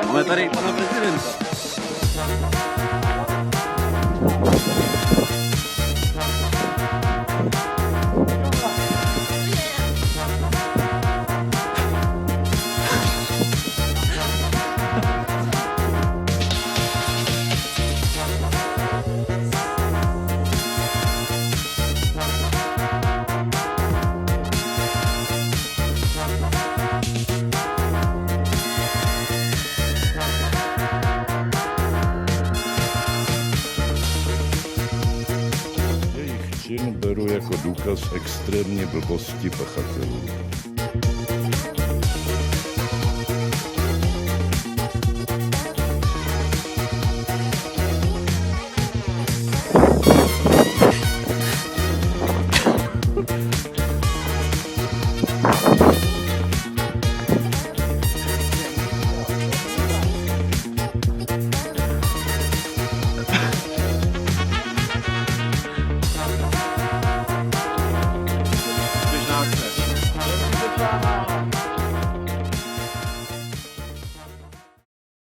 Máme tady pana prezidenta. Jejich čin beru jako důkaz extrémní blbosti pachatelů. Běžná akce.